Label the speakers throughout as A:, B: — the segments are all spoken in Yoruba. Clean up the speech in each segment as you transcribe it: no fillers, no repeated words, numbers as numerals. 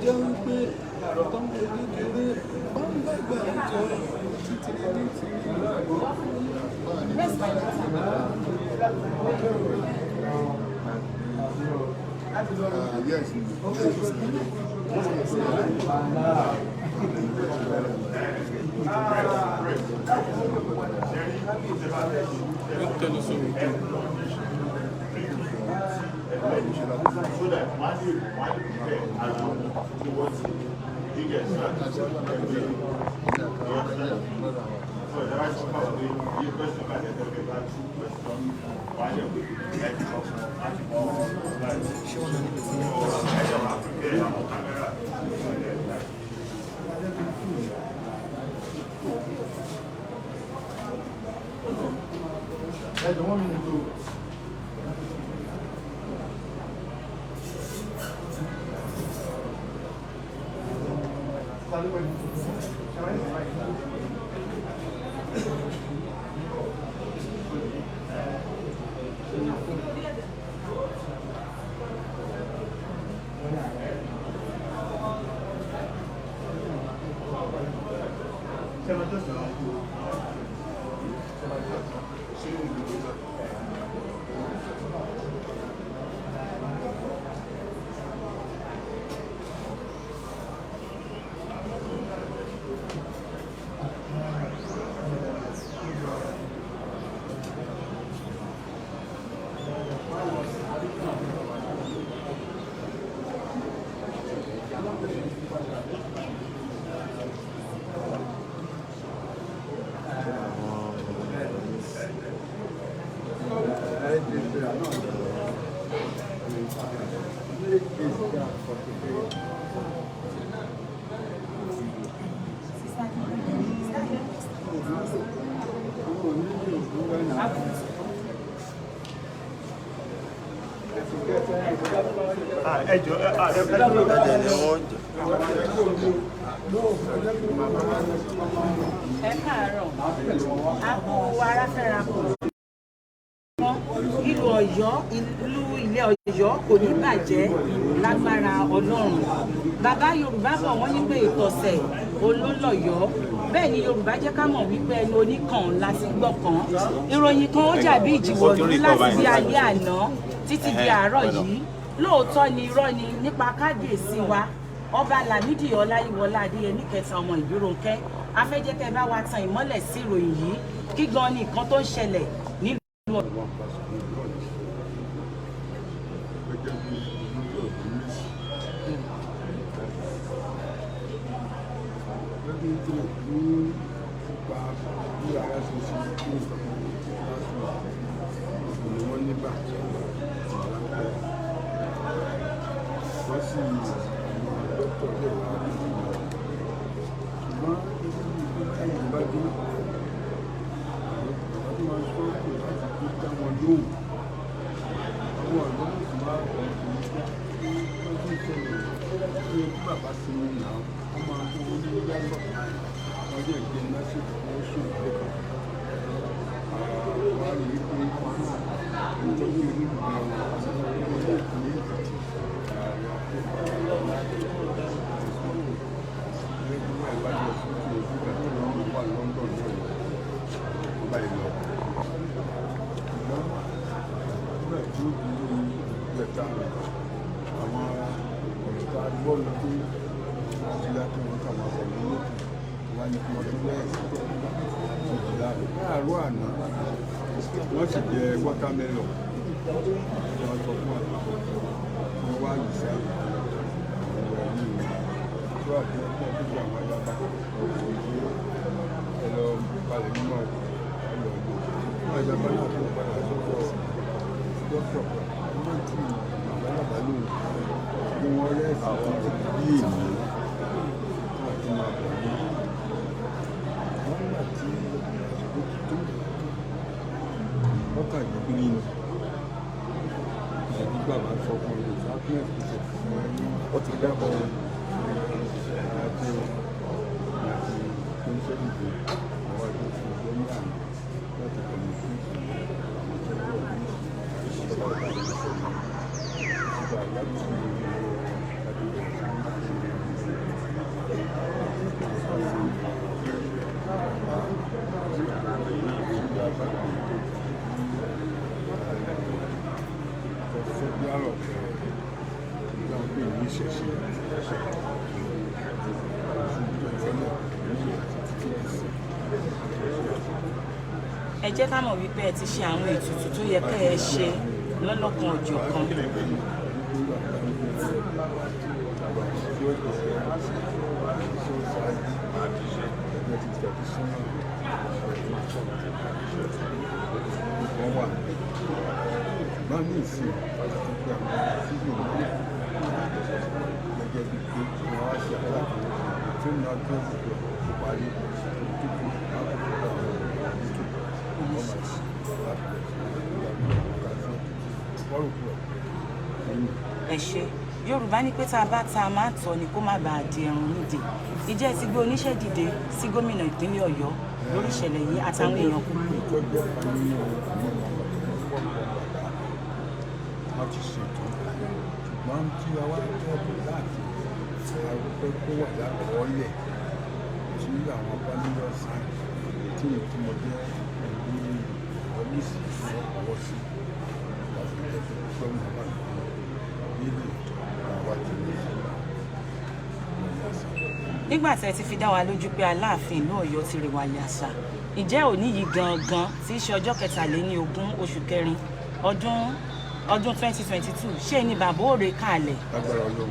A: Jẹ́ wípé tọ́mọ kékeré bá ń dàgbà jọ títí ní tìrí.
B: Yes.
C: So that wọ́n lè prepare ara wọn towards it. You get so that so the right part of the question bá jẹ́ tẹ́lẹ̀ bá two question, wọ́n á jẹ́ pé láti kọ́ fún láti kọ́ láti ẹ̀jẹ̀ wọ́n á prepare àwọn camera.
B: Ẹ jọ̀ọ́, 1 minute o.
C: Ẹ jọ ẹ ẹ.
D: Ẹ̀jẹ̀ ni wọ́n jẹ.
E: Ẹ káàárọ̀, a kú aráfẹ́ra kù. Ìlú Ọ̀yọ́, ìlú ilẹ̀ Ọ̀yọ́ kò ní bàjẹ́ lágbára Ọlọ́run. Bàbá, Yorùbá bọ̀, wọ́n ní pé ìtọ̀sẹ̀ olólọ́yọ̀. Bẹ́ẹ̀ ni Yorùbá jẹ́ ká mọ̀ wípé ẹnu oníkàn láti gbọ́ kan. Ìròyìn kan ó jàbí ìjìwọ̀lú láti bí alẹ́ àná títí di àárọ̀ yìí. Lóòótọ́ ni, irọ́ ni, nípa kábíyèsí wa, Ọba Lámìdí Ọláyíwọlá Adéyẹmí kẹta, ọmọ Ìbírónkẹ́. Afẹ́jẹ́kẹ́ bá wa tan ìmọ́lẹ̀ sí ìròyìn yìí. Kí gan ni nǹkan tó ń ṣẹlẹ̀ nílùú?
B: Gẹ́gẹ́ bí olórí ọ̀dọ́ méjì lọ́dún tó ní ipa bí ara ṣe ṣe ní last week ni wọ́n níbà ráńpẹ́. Wọ́n sì, àwọn dókítà lè wá nínú wọn, ṣùgbọ́n gẹ́gẹ́ bí pé táyì bá dé, àwọn bàbá tó máa ń sọ́ọ̀kù láti tó dá wọn lóhùn. Àwọn ọ̀dọ́ náà sì máa ń kọ́ wọ́n tún ṣẹlẹ̀ pé kí bàbá sinmi náà, wọ́n máa fún wọn ní yálọ̀, wọ́n jẹ́ ìgbẹ́ lásìkò wọ́n sùn lẹ́kọ̀ọ́. Wọ́n á rí i pé ìtọ́jú onígbà wọn ní ìpínlẹ̀ Èkìtì ààrẹ akópa lẹ́gbẹ̀ẹ́ ìbájọ́ fún ìgbà tó wọ́n wà London náà, wọ́n bá yìí lọ. Ṣùgbọ́n nígbà tí ó di ìjẹta, àwọn ọ̀rọ̀ tá a gbọ́ ni pé wọ́n ti yá kí wọ́n kà máa bọ̀ nínú wá ní kí wọ́n tún lẹ́ẹ̀sì láàárọ̀ àná. Wọ́n sì jẹ watermelon. Wọ́n sọ fún àwọn wọ́n wá yìí sáyé àwọn ẹ̀rí tó àti ẹ̀kọ́ gbogbo àwọn ayaba ẹ lọ palẹ̀ mímọ́ ẹ lọ lò. Wọ́n ayaba náà tó padà sọ́dọ̀ dókítà, wọ́n ti àgbàlagbà lóhùn kí wọ́n rẹ́ẹ̀sì títí bí èyí wọ́n ti máa bọ̀ ní wọ́n. Nígbà tí àsìkò ti tó, wọ́n kà ní pírí ni ìṣèjú. Bàbá sọ fún mi happiness púpọ̀.
D: Ó ti dábọ̀.
B: gbogbo àwọn ẹgbẹ́ fún ọjọ́ ní àná láti communicate àwọn tó ń bọ̀ ní ìjọba ìbáraẹnisọ̀rọ̀ ìgbà láti láti bẹ̀rẹ̀ sí ní ṣe
E: Ẹ jẹ́ ká mọ̀ wípé ẹ ti ṣe àwọn ètùtù tó yẹ kẹ́ ẹ ṣe lọ́lọ́kan òjọ̀kan.
B: Ṣùgbọ́n ní ìsìn àti pé àwọn síbò náà gẹ́gẹ́ bíi pé tí wọ́n á ṣe aláàfin tí ó ń náà tó tó parí tó kù láti fi àwọn ètò wọ́n máa ṣe láti bẹ̀rẹ̀ sí ní ìgbà
E: Ẹ ṣe. Yorùbá ní pé tá a bá ta a máa tọ́ ni kó má bàa di ẹrun nídìí. Ìjẹ́ ti gbé oníṣẹ́ dìde sí gómìnà ìpínlẹ̀ Ọ̀yọ́ lórí ìṣẹ̀lẹ̀ yìí àtàwọn èèyàn kúkú?
B: Ìtọ́jú ọ̀kan nínú àwọn ọmọ bàbá wọn ti ṣètò, ṣùgbọ́n tí a wá tọ́ọ̀bù láti a fẹ́ kó wà lákọọ́lẹ̀ tí àwọn bá nílò sáà tí ìtumọ̀ jẹ́ ìlú ọ́fíìsì tí wọ́n kọ́wọ́ sí láti jẹ́ pé gómìnà wà nílé àwa ti ní sí ìyá sí.
E: Nígbà tí ẹ ti fi dá wa lójú pé Aláàfin ìlú Ọ̀yọ́ ti rèwàlẹ̀ àṣà, ìjẹ́ òní yìí gangan tí í ṣe ọjọ́ 23 oṣù kẹrin ọdún 2022, ṣé ni bàbá òre kalẹ̀?
B: Lágbára Ọlọ́run.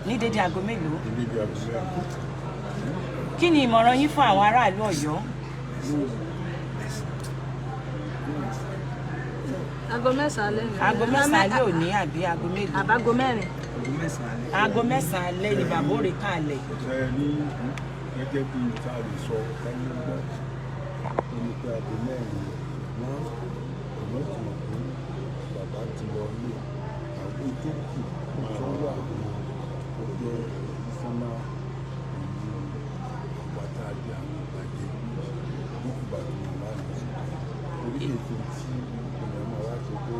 E: Ní dédé aago mélòó?
B: Ilé ibi aago 4.
E: Kí ni ìmọ̀ràn yín fún àwọn aráàlú Ọ̀yọ́?
D: Aago 9 alẹ́ ni.
E: Aago 9 alẹ́ òní àbí aago mélòó?
D: Àbágo 4.
E: Aago 9 alẹ́ ni bàbá òre kalẹ̀.
B: Ṣe ní gẹ́gẹ́ bí ta lè sọ káyé gbọ́, ó ní pé aago 4, ṣùgbọ́n ọ̀nà tí mọ̀ pé bàbá ti lọ ní àwọn tó kù tó wà ó jẹ́ ìfọ́nà ìlú àpáta àti àwọn ìbàjẹ́ lókùbà tó wà lọ sí orílẹ̀ èdè tí èèyàn máa wá ṣe pé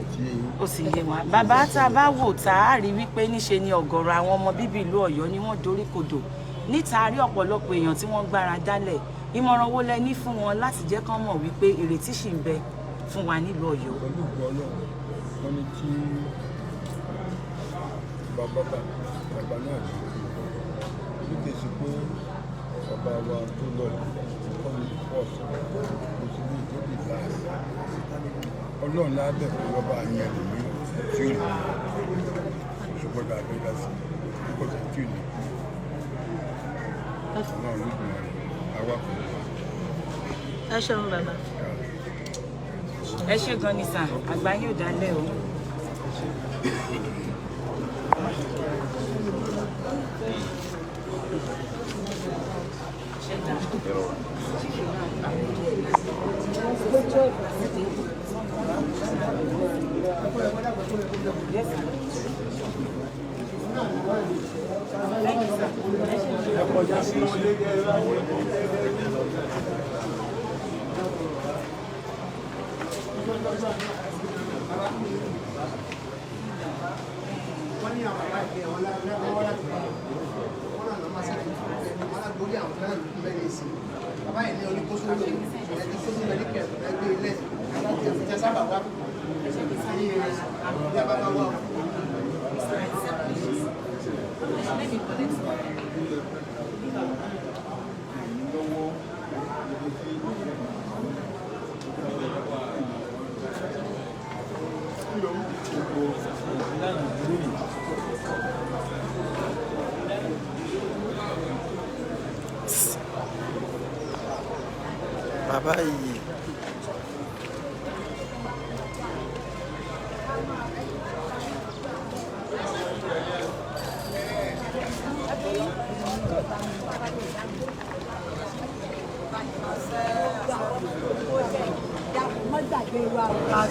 B: ọtí eyín.
E: Ó sì yé wa bàbá. Tá a bá wò tá a rí wípé níṣe ni ọ̀gọ̀rọ̀ àwọn ọmọ bíbí ìlú Ọ̀yọ́ ni wọ́n dorí kodò níta, rí ọ̀pọ̀lọpọ̀ èèyàn tí wọ́n gbára dálẹ̀. Ìmọ̀ràn wo lẹ ní fún wọn láti jẹ́ kán mọ̀ wípé ìrètí ṣì ń bẹ fún wa nílùú Ọ̀yọ́?
B: Pẹ̀lú ògo Ọlọ́run, wọ́n ní tí bàbá bàbá náà ti kú bí kì í ṣe pé bàbá wa tó lọ yìí kọ́ ní fọ́ọ̀sì, kò sí ní ìdókè láàsì. Ọlọ́run lábẹ́ pé ọba yẹn lèmi tí ò ní ṣùgbọ́n bá a fẹ́ dá sí i kò sí tí ò ní kú. Ọlọ́run ló gbìyànjú àwa kò ní.
D: Ẹ ṣeun bàbá.
E: Ẹ ṣé gan ni sà, àgbà yóò dálẹ̀ o. Ṣé dáa? Yes, sir. Thank you, sir. Ẹ ṣé.
F: Wọ́n ní àwọn ará ìpín àwọn aláwọ̀ láti bá wọn náà máa ṣàkóso wọn lágbórí àwọn náà ló bẹ̀rẹ̀ sí bàbá yìí ní oníkóso ní ẹni tó ní mẹ́ríkẹ̀ ẹgbẹ́ ilẹ̀ ìjẹ sábà wá ní ìrẹsì ní abábá wà.
E: Let me collect one.
A: Bàbá yìí.
G: Má gbàgbé wa o, wá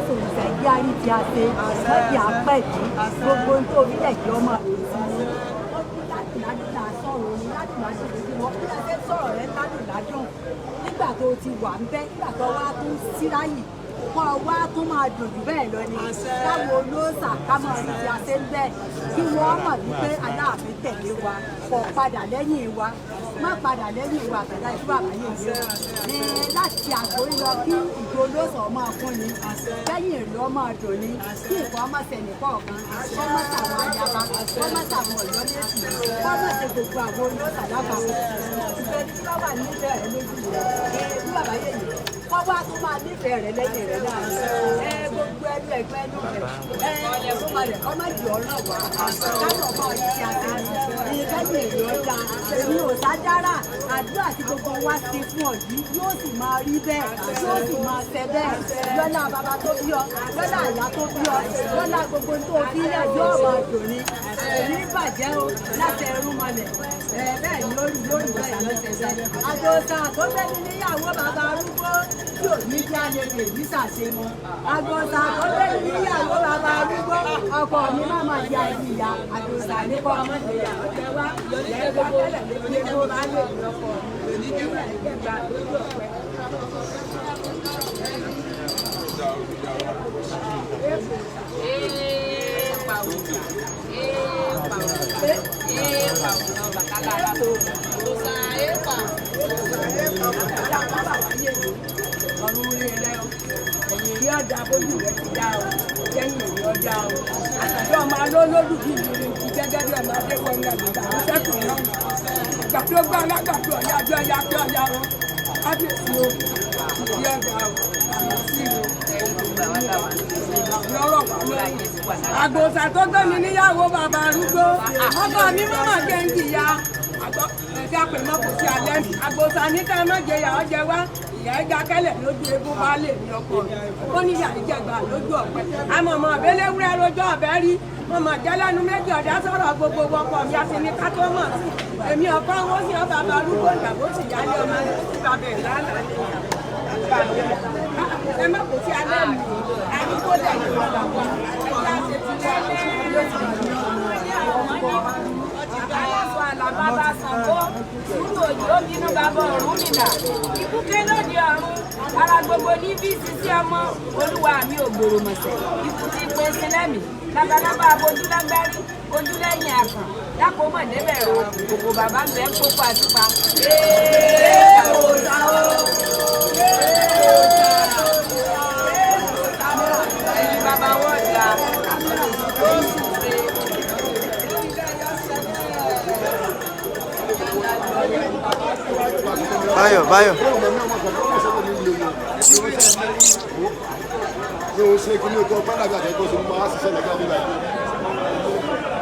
G: sòrìṣà ìdí àrí tí a ṣe wọ́n ti àpẹ̀jù gbogbo ohun tó orílẹ̀ èdè ọmọ rẹ̀ sí i. Ládùn ládùn là sọ̀rọ̀ orin, ládùn ládùn lójú wọn bí a ṣe ń sọ̀rọ̀ rẹ ládùn ládùn nígbà tó ti wà ń bẹ́, nígbà tó wá tún síráyì kọ́ wá tún máa dùn jù bẹ́ẹ̀ lọ ni. Káwọn olóòṣà ká máa rí bí a ṣe ń bẹ́, kí wọ́n mọ̀ wípé Aláàfin tẹ̀lé wa, kò padà lẹ́yìn wa, má padà lẹ́yìn wa. Àtàlà ìlú àbáyé mi ní láti àgbórí lọ, kí ìjọ olóòṣà máa fún ni, kẹ́yìn ìlú ọmọ dùn ni, kí nǹkan ọmọ sẹ̀nì kọ̀ọ̀kan, kọ́ mọ́ sàwọn ayaba, kọ́ mọ́ sàwọn ọ̀yọ́ lẹ́sìn, kọ́ mọ́ ṣe gbogbo àwọn olóòṣà lápapọ̀. Ìfẹ́ tí wọ́n wà nífẹ̀ẹ́ rẹ lójú rẹ ní bàbá yẹ̀yẹ̀, kọ́ wá tó máa nífẹ̀ẹ́ rẹ lẹ́yìn rẹ náà. Ẹ gbogbo ẹnu ẹgbẹ́ ẹnu rẹ ẹ kó máa rẹ kọ́ má jù ọ́ náà wá káwọn ọmọ yìí ti àti ní kẹ́yìn èrè ọjà. Èmi ò sájára àdúrà tí gbogbo wa ṣe fún ọ yìí yóò sì máa rí bẹ́ẹ̀, yóò sì máa ṣẹ bẹ́ẹ̀ lọ́lá bàbá tó bí ọ, lọ́lá ìyá tó bí ọ, lọ́lá gbogbo tó bí lẹ̀ yóò máa dùn ní ní bàjẹ́ o láti ẹrú mọlẹ̀. Ẹ bẹ́ẹ̀ ni ó rí lórí bẹ́ẹ̀ lọ́sẹ̀ bẹ́ẹ̀. Àgbòsà tó gbẹ́ni níyàwó bàbá arúgbó tí ò ní kí á lè lè ní sàṣe mọ́. Àgbòsà tó gbẹ́ni níyàwó bàbá arúgbó, ọkọ mi má máa ya ìyá àgbòsà nípa ọmọdé yà ọjọ́ wa lẹ́gbàá tẹ́lẹ̀ lójú bá lè lọ́kọ̀ lẹ́gbàá lójú ọ̀pẹ.
H: Ọ̀run rí rẹ o, ẹ̀yìn rí ọ̀dà, bójú rẹ ti dá o, lẹ́yìn rí ọ̀dà o. Àtàjọ ọmọ alólòlù bíi ìrírí ti gẹ́gẹ́ bí ọmọ adéwọ̀ ní àgbègbè àwọn sẹ́kù náà. Ìgbà tó gbọ́ alágbàdo ọ̀yá ọjọ́ ọ̀yá kí ọ̀yá o, kábíyèsí o, ìrí ọ̀dà o, àmọ́ sí o, lọ́rọ̀ wà lóyún. Àgbòsà tó gbé mi níyàwó bàbá arúgbó, ọkọ mi mọ́mọ́ jẹ́ ń jìyà. Ẹ̀dá pè mọ́ kò sí alẹ́ mi. Àgbòsà ní ká má jẹ ìyà ọjẹ wá. Ìyá ẹja kẹlẹ̀ lójú egun bá lè ní ọkọ mi. Ó ní ìyá ìjẹgbà lójú ọ̀pẹ. Àmọ̀mọ̀ ọ̀bẹ́lẹ́wúrẹ́ rojọ́ ọ̀bẹ rí. Mọ̀mọ̀ jẹ́lẹ́nu méjì ọ̀dá sọ̀rọ̀ gbogbo ọkọ mi àti ní ká tó mọ̀ sí. Èmi ọkọ wọn sì ọ bàbá arúgbó ìgbàgbó sì yálé ọmọ sí bàbá ẹ̀ lánàá ni. Ẹ má kò sí alẹ́ mi. Arúgbó dẹ̀ ní bàbá wa. Ẹ jẹ́ àṣẹ ti lẹ́lẹ́.
E: Aláṣọ àlàbàbà Ṣàngó, sùúrù òjò bínú bàbá Ọ̀rúnmìlà. Ikú ké lóde ọ̀run, ara gbogbo ní bí sisi ọmọ, olúwa mi ò gbòòrò mọ̀sẹ̀. Ikú tí pe sinẹ́mì, labalábá abojú lágbárí, ojú lẹ́yìn àkàn, dákòómọ̀ débẹ̀ o, kòkò bàbá ń bẹ́ kókó àtúpa. Ẹ̀yin bàbá wọ́ọ̀dà, ó sùn re.
F: Báyọ̀ Báyọ̀.
B: Ní o ṣe kí ní o tó ọgbọ́n àbí àtẹ̀kọ́ sí máa ṣiṣẹ́ lẹ́gbẹ̀ẹ́ bí báyìí.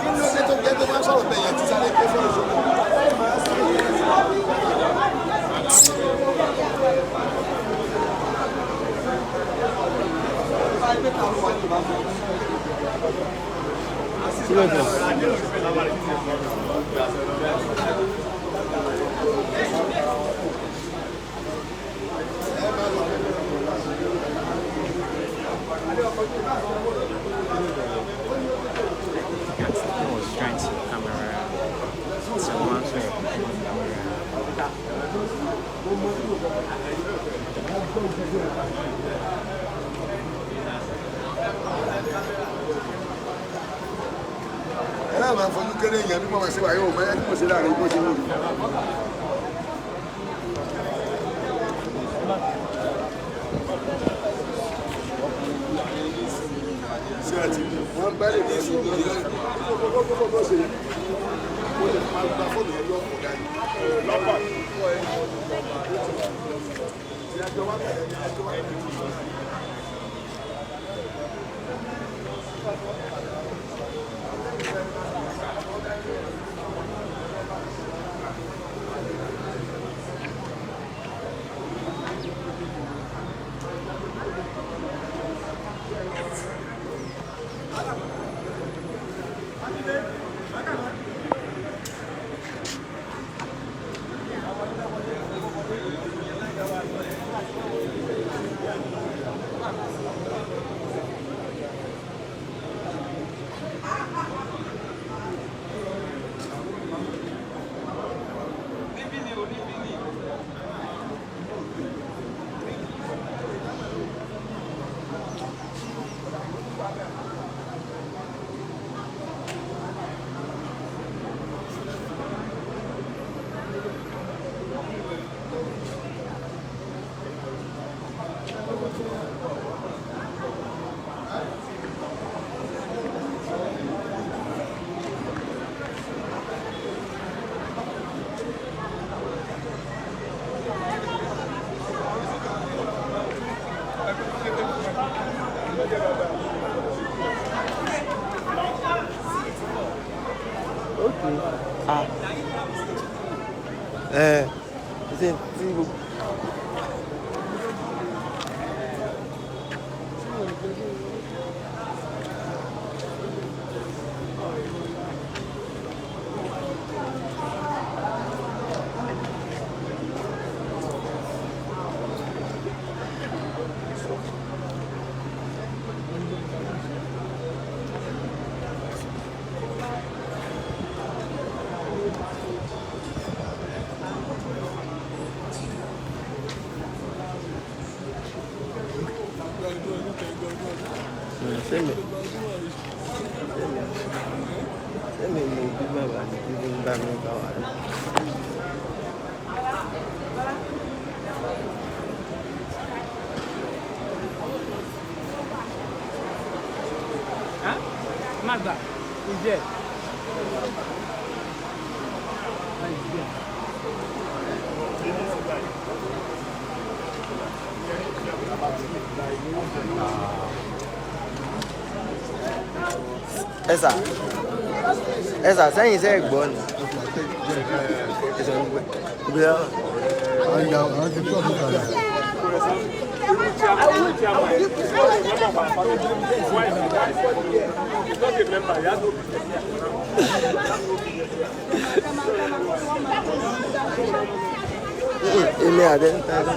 B: Kí ló dé tó jẹ́ tó máa ń sọ̀rọ̀ bẹ̀yẹn tí sáré pé fọ́ọ̀rọ̀ sọ̀rọ̀?
I: Was trying to camera someone so camera.
B: Ẹ náà máa fojú kéré èèyàn bí mo máa ṣe wà yóò mọ ẹni mo ṣe láàrin bó ṣe wù mí. Ṣé ẹ ti wọ́n bá lè ní ìṣòro lọ́wọ́ bó ṣe mo lè máa gba fóònù yẹn lọ́pọ̀ dání. Lọ́pọ̀.
F: Ok. Ah. Ẹ ṣe tí gbogbo. Sẹ́mi sẹ́mi mo bí bàbá mi kí ló ń bá mi bá wà lọ.
E: Má gbà, ìjẹ́.
F: Ẹ sà, ẹ sà, sẹ́yìn sẹ́ gbọ́ ni. Ẹ sọ wípé ibi lọ. Èmi àdé ń ta ẹ.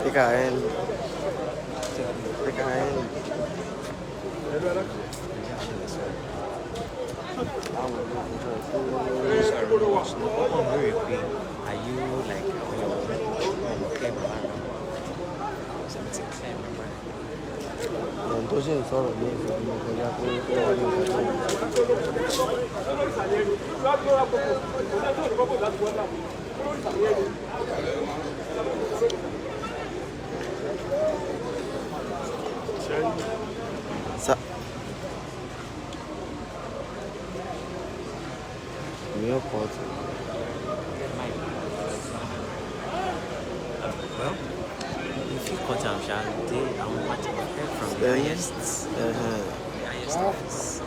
F: PKN. PKN.
I: Are you like okay, bàbá?
F: Ẹ̀hún tó sì ń sọ̀rọ̀ ní ìfẹ́ ọmọ kọjá pé ó wà ní ìfẹ́ tó. Sa. Mi ò kọ́ ti.
I: Well, if you cut am sha, dey àwọn party from the highest, the highest office.